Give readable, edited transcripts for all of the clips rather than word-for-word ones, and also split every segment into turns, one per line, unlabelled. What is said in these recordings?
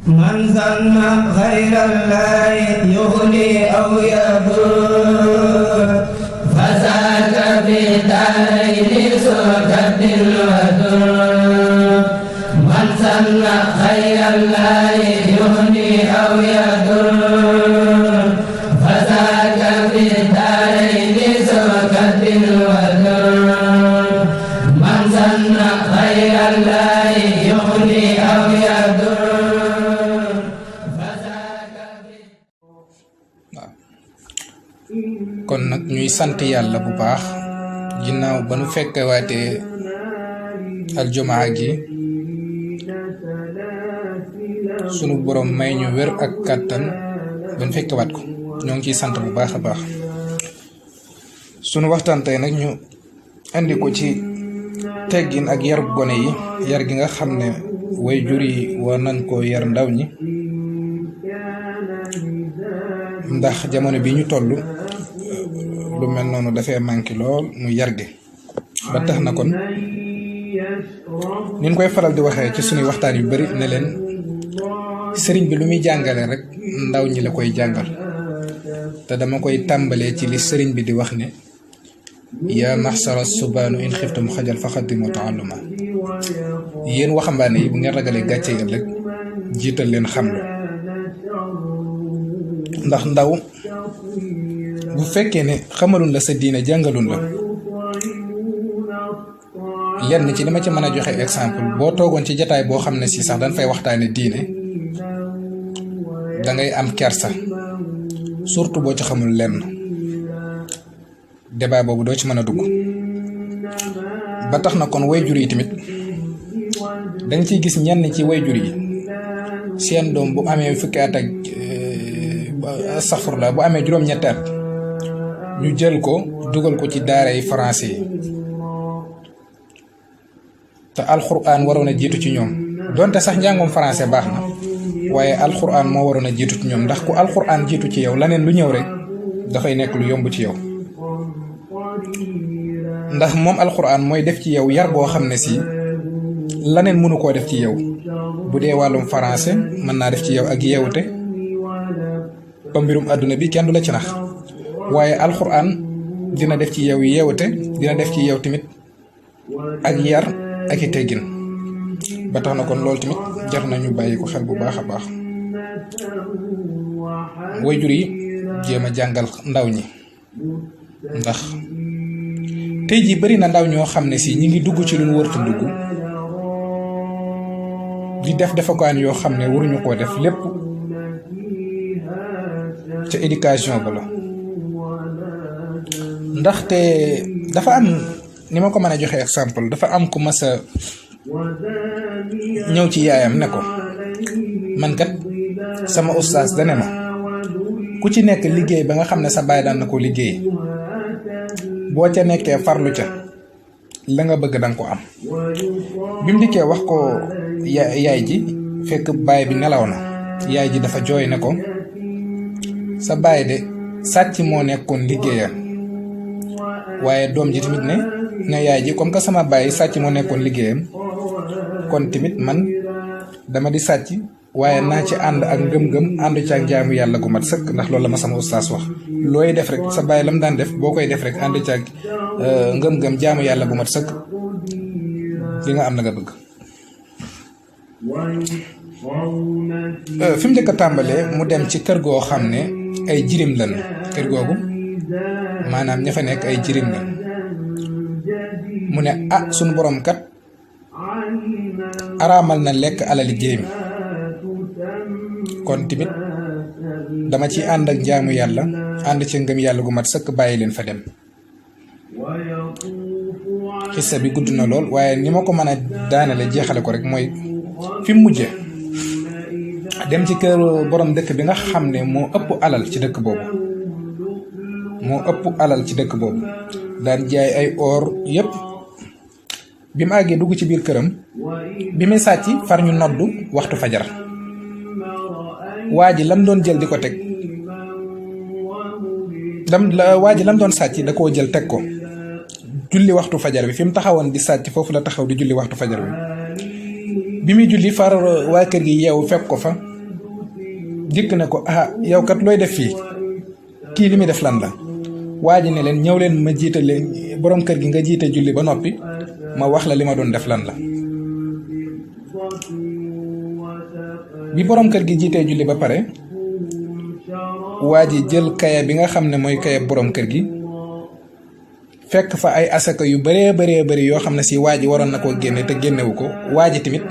من ظن غير الله يغني أو يضر فذاك في دارين سكت وذر من ظن غير الله يغني أو يضر فذاك في دارين سكت وذر من ظن غير الله يغني أو يضر.
kon nag ñuy sant yàlla bu baax ginnaaw ba nu fekkewaatee aljumaa gi sunu borom may ñu wér ak kàttan ba nu fekkewaat ko ñoo ngi ciy sant bu baax a baax. sunu waxtaan tey nag ñu andi ko ci teggin ak yar gone yi, yar gi nga xam ne way jur yi war nañ koo yar ndaw ñi, ndax jamono bi ñu toll lu mel noonu dafay manqué lool mu yar gi ba tax na kon niñ koy faral di waxee ci suñuy waxtaan yu bari ne leen sëriñ bi lu muy jàngale rek ndaw ñi la koy jàngal, te dama koy tàmbalee ci li sëriñ bi di wax ne yaa maxsara subaanu in xiftum xajal fa xaddimu taalluma, yéen waxambaane yi bu ngeen ragalee gàcce ëllëg jiital leen xamlu. ndax ndaw bu fekkee ne xamalun la sa diine jàngalun la, lenn ci li ma ci mën a joxe exemple, boo toogoon ci jataay boo xam ne si sax dañ fay waxtaane diine dangay am kersa, surtout boo ci xamul lenn débat boobu doo ci mën a dugg. ba tax na kon wayjur yi tamit danga ciy gis ñenn ci wayjur yi seen doom bu amee fukki at ak safurla bu amee juróom-ñetti at ñu jël ko dugal ko ci daara yi français yi, te alxuraan waroon a jiitu ci ñoom. donte sax njàngum français baax na, waaye alxuraan moo waroon a jiitu ci ñoom, ndax ku alxuraan jiitu ci yow laneen lu ñëw rek dafay nekk lu yomb ci yow. ndax moom alxuraan mooy def ci yow yar boo xam ne si laneen mënu koo def ci yow. bu dee wàllum français mën naa def ci yow ak yeewute ba mbirum àdduna bi kenn du la ci nax, waaye alxuraan dina def ci yow yeewute, dina def ci yow tamit ak yar ak i teggin. ba tax na kon loolu tamit jar nañu bàyyi ko xel bu baax a baax. wayjur yi jéem a jàngal ndaw ñi, ndax tey jii bari na ndaw ñoo xam ne si ñi ngi dugg ci lu ñu wërta dugg, di def defakaan yoo xam ne waruñu koo def. lépp ca éducation ba la. ndaxte dafa am, ni ma ko mën a joxe exemple, dafa am ku mas a ñëw ci yaayam ne ko man kat sama ustaas dane ma ku ci nekk liggéey ba nga xam ne sa baay daan na ko liggéey, boo ca nekkee farlu ca la nga bëgg danga ko am. bi mu dikkee wax ko yaay ji fekk baay bi nelaw na, yaay ji dafa jooy ne ko sa baay de sàcc moo nekkoon liggéeyam. waaye doom ji tamit ne yaay ji comme que sama baay sàcc moo nekkoon liggéeyam, kon tamit man dama di sàcc, waaye naa ci ànd ak ngëm-ngëm, àndu ci ak jaamu yàlla gu mat sëkk, ndax loolu la ma sama ustaas wax. looy def rek sa baay lam daan def boo koy def rek ànd ci ak ngëm-ngëm, jaamu yàlla gu mat sëkk, li nga am na nga bëgg. fi mu njëkk a tàmbalee mu dem ci kër goo xam ne ay jirim lan. kër googu maanaam ña fa nekk ay jirim lan. mu ne sunu borom kat araamal na lekk alali jirim, kon tamit dama ci ànd ak jaamu yàlla, ànd ci ngëm yàlla gu mat sëkk, bàyyi leen fa dem. xissa bi gudd na lool, waaye ni ma ko mën a daanale jeexale ko rek mooy fi mu mujje dem ci kër borom dëkk bi nga xam ne moo ëpp alal ci dëkk boobu, daan jaay ay or yépp. bi mu àggee dugg ci biir këram, bi muy sàcc far ñu noddu waxtu fajar. waa ji lam doon jël di ko teg, waa ji lam doon sàcc da koo jël teg ko. julli waxtu fajar bi fi mu taxawoon di sàcc foofu la taxaw di julli waxtu fajar bi. bi muy julli far waa kër gi yeewu fekk ko fa dikk ne ko ah yow kat looy def fii kii li muy def lan la waa ji ne leen ñëw leen ma jiite leen borom kër gi nga jiite julli ba noppi ma wax la li ma doon def lan la. bi borom kër gi jiitee julli ba pare waa ji jël kaya bi nga xam ne mooy kaya borom kër gi fekk fa ay asaka yu bëree bëri yoo xam ne si waa ji waroon na koo génne te génnewu ko waa ji tamit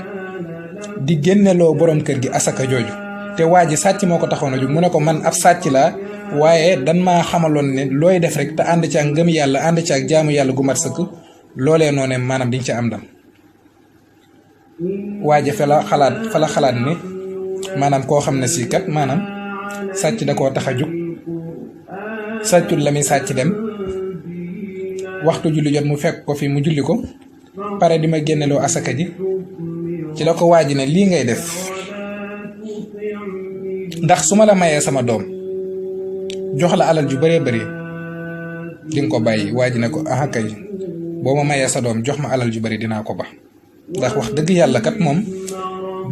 di génneloo borom kër gi asaka jooju te waa ji sàcc moo ko taxoon a jóg mu ne ko man ab sàcc laa waaye dan maa xamaloon ne looy def rek te ànd ci ak ngëm yàlla ànd ci ak jaamu yàlla gu mat sëkk loolee noone maanaam diñ ca am ndam. waa ji fa la xalaat ne maanaam koo xam ne si kat maanaam sàcc da koo tax a jóg sàccul la muy sàcc dem waxtu julli jot mu fekk ko fi mu julli ko pare di ma génneloo asaka ji ci la ko waa ji ne lii ngay def ndax su ma la mayee sama doom jox la alal ju bëree bëri di nga ko bàyyi waa ji ne ko ah kay boo ma mayee sa doom jox ma alal ju bëri dinaa ko ba ndax wax dëgg yàlla kat moom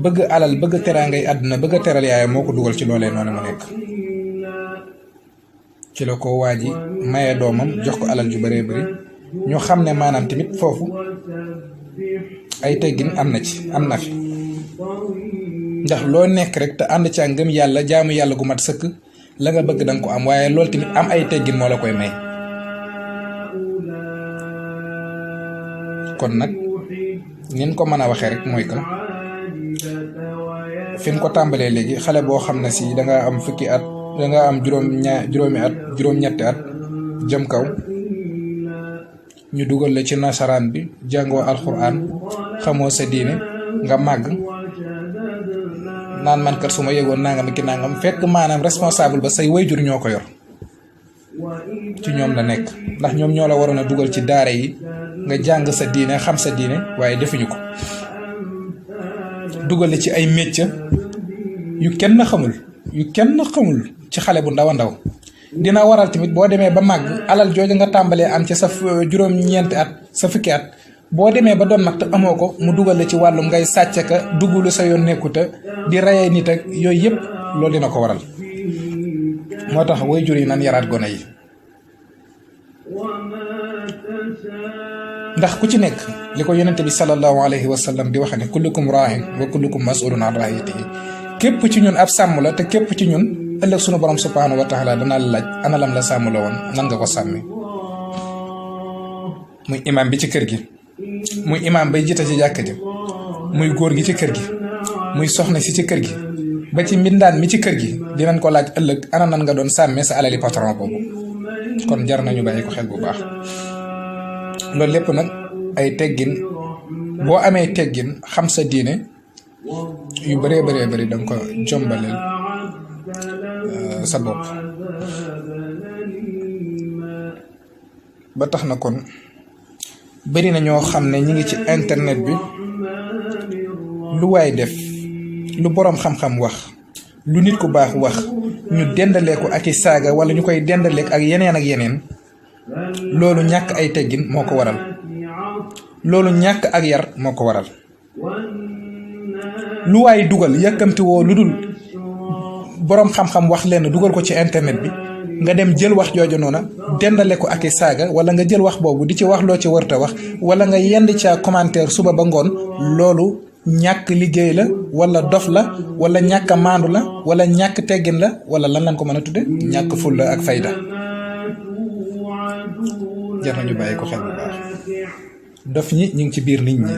bëgg alal bëgg teraangay àdduna bëgg teral yaayam moo ko dugal ci loolee noonu mu nekk. ci la ko waa ji mayee doomam jox ko alal ju bëree bëri ñu xam ne maanaam tamit foofu ay teggin am na fi ndax loo nekk rek te ànd ci ak ngëm yàlla jaamu yàlla gu mat sëkk la nga bëgg danga ko am waaye loolu tamit am ay teggin moo la koy may. kon nag nin ko mën a waxee rek mooy que fi ñu ko tàmbalee léegi xale boo xam ne si danga am fukki at danga am juróomi at juróom-ñetti at jëm kaw ñu dugal la ci nasaraan bi jàngoo alxuraan xamoo sa diine nga màgg naan man kat su ma yëgoon nangam ki nangam fekk maanaam responsable ba say wayjur ñoo ko yor ci ñoom la nekk ndax ñoom ñoo la waroon a dugal ci daara yi nga jàng sa diine xam sa diine waaye defuñu ko dugal la ci ay métier yu kenn xamul ci xale bu ndaw a ndaw dina waral tamit boo demee ba màgg alal jooju nga tàmbalee am ci sa juróom-ñeenti at sa fukki at boo demee ba doon mag te amoo ko mu dugal la ci wàllum ngay sàcc ka duggulu sa yoon nekkuta di rayee nit ak yooyu yëpp loolu dina ko waral moo tax waajur yi nan yaraat gone yi ndax ku ci nekk li ko yonente bi sallallahu alayhi wa sallam di wax ne kullukum raahin wa kullukum mas'ulun an raiyatihi képp ci ñun ab sàmm la te képp ci ñun ëllëg sunu borom subhanahu wa taala dana la laaj ana lam la sàmm la woon nan nga ko sàmmi. muy imam bi ci kër gi muy imam bay jiite ci jàkk ji muy góor gi ci kër gi muy soxna si ci kër gi ba ci mbindaan mi ci kër gi dinañ ko laaj ëllëg ana nan nga doon sàmmee sa alali patron boobu. kon jar nañu bàyyi ko xel bu baax loolu lépp nag ay teggin boo amee teggin xam sa diine yu bëree bëri danga ko jombaleel sa bopp. ba tax na kon bari na ñoo xam ne ñi ngi ci internet bi lu waay def lu boroom xam-xam wax lu nit ku baax wax ñu dendalee ko ak i saaga wala ñu koy dendaleek ak yeneen loolu ñàkk ay teggin moo ko waral loolu ñàkk ak yar moo ko waral. lu waay dugal yàkkamti woo lu dul boroom xam-xam wax leen dugal ko ci internet bi nga dem jël wax jooju noona dendale ko ak i saaga wala nga jël wax boobu di ci wax loo ci warta wax wala nga yend ca commentaire suba ba ngoon loolu ñàkk liggéey la wala dof la wala ñàkk maandu la wala ñàkk teggin la wala lan lañ ko mën a tudde ñàkk fulla ak fayda. jar nañu bàyyi ko xel bu baax. dof ñi ñu ngi ci biir nit ñi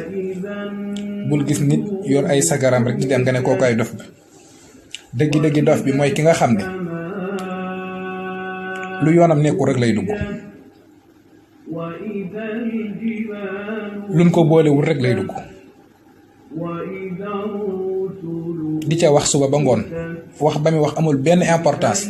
bul gis nit yor ay sagaram rek di dem nga ne kooku ay dof bi dëggi dof bi mooy ki nga xam ne lu yoonam nekkul rek lay dugg luñ ko boolewul rek lay dugg di ca wax suba ba ngoon wax ba muy wax amul benn importance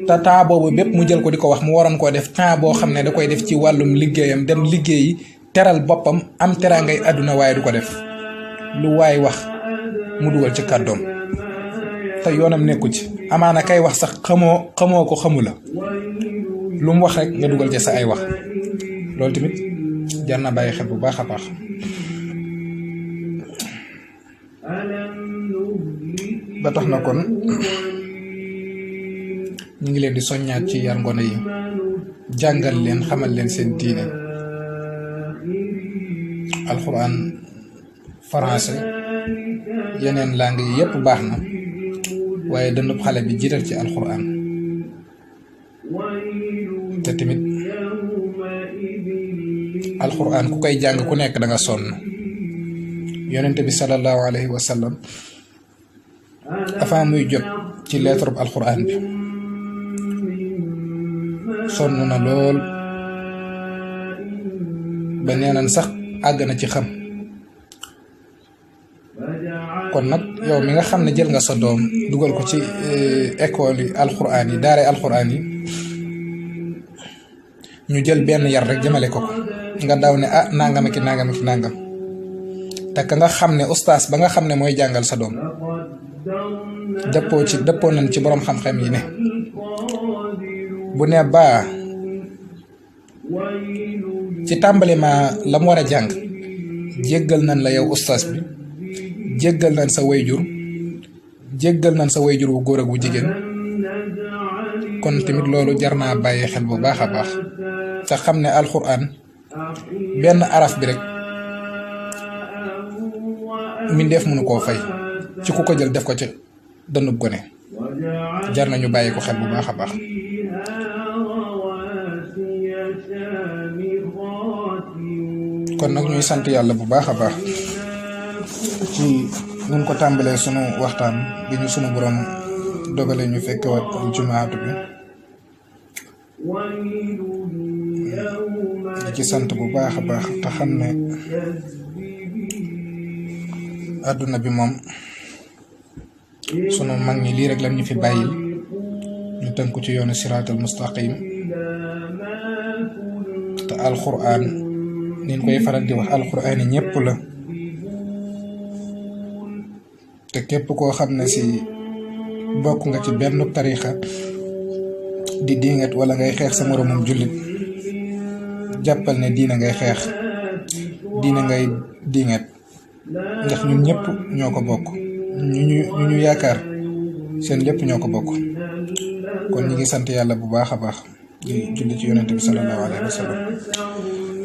te temps boobu bépp mu jël ko di ko wax mu waroon koo def temps boo xam ne da koy def ci wàllum liggéeyam dem liggéeyi teral boppam am teraangay àdduna waaye du ko def lu waay wax mu dugal ci kàddoom te yoonam nekku ci amaana kay wax sax xamoo ko xamu la lu mu wax rek nga dugal ci sa ay wax loolu tamit jar na bàyyi xel bu baax a baax. ba tax na kon ñu ngi leen di soññaat ci yar ngone yi jàngal leen xamal leen seen diine alxuraan français yeneen langue yi yépp baax na waaye dëndub xale bi jiital ci alxuraan te tamit alxuraan ku koy jàng ku nekk da nga sonn yonente bi sallallahu alayhi wa sallam avant muy jot ci lettre bu alxuraan bi sonn na lool ba neenan sax àgg na ci xam kon nag yow mi nga xam ne jël nga sa doom dugal ko ci école yi alxuraan yi daara alxuraan yi ñu jël benn yar rek jëmale ko nga daw ne ah nangam ak nangam ak nangam te ka nga xam ne ustaas ba nga xam ne mooy jàngal sa doom dëppoo nañ ci borom xam-xam yi ne bu ne baa ci tàmbali ma la mu war a jàng jéggal nañ la yow ustaas bi jéggal nañ sa wayjur jéggal nañ sa wayjur wu góor ak wu jigéen kon tamit loolu jar naa bàyyi xel bu baax a baax te xam ne alxuraan benn araf bi rek mbindeef mënu koo fay ci ku ko jël def ko ci dënnub gone jar nañu bàyyi ko xel bu baax a baax kon nag ñuy sant yàlla bu baax a baax ci nun ko tàmbalee sunu waxtaan bi ñu sunu borom dogale ñu fekk wat jumaatu bi di ci sant bu baax a baax te xam ne àdduna bi moom sunu mag ñi lii rek lan ñu fi bàyyil ñu tënku ci yoonu siraatal mustaqim te alxuraan niñ koy faral di wax alxuraan yi ñépp la te képp koo xam ne si bokk nga ci benn tariixa di diingat wala ngay xeex sa moroomum jullit jàppal ne diina ngay xeex diina ngay diingat ndax ñun ñëpp ñoo ko bokk ñu yaakaar seen lépp ñoo ko bokk kon ñi ngi sant yàlla bu baax a baax di julli ci yonente bi sallallahu alayhi wa sallam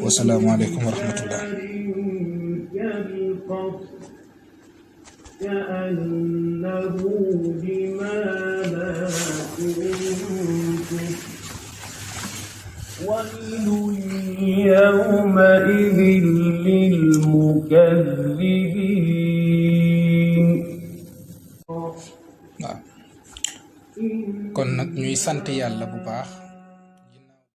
wasalaamu aleykum wa rahmatullah
كأنه بما لا ويل يومئذ للمكذبين
kon nag ñuy sant yàlla bu baax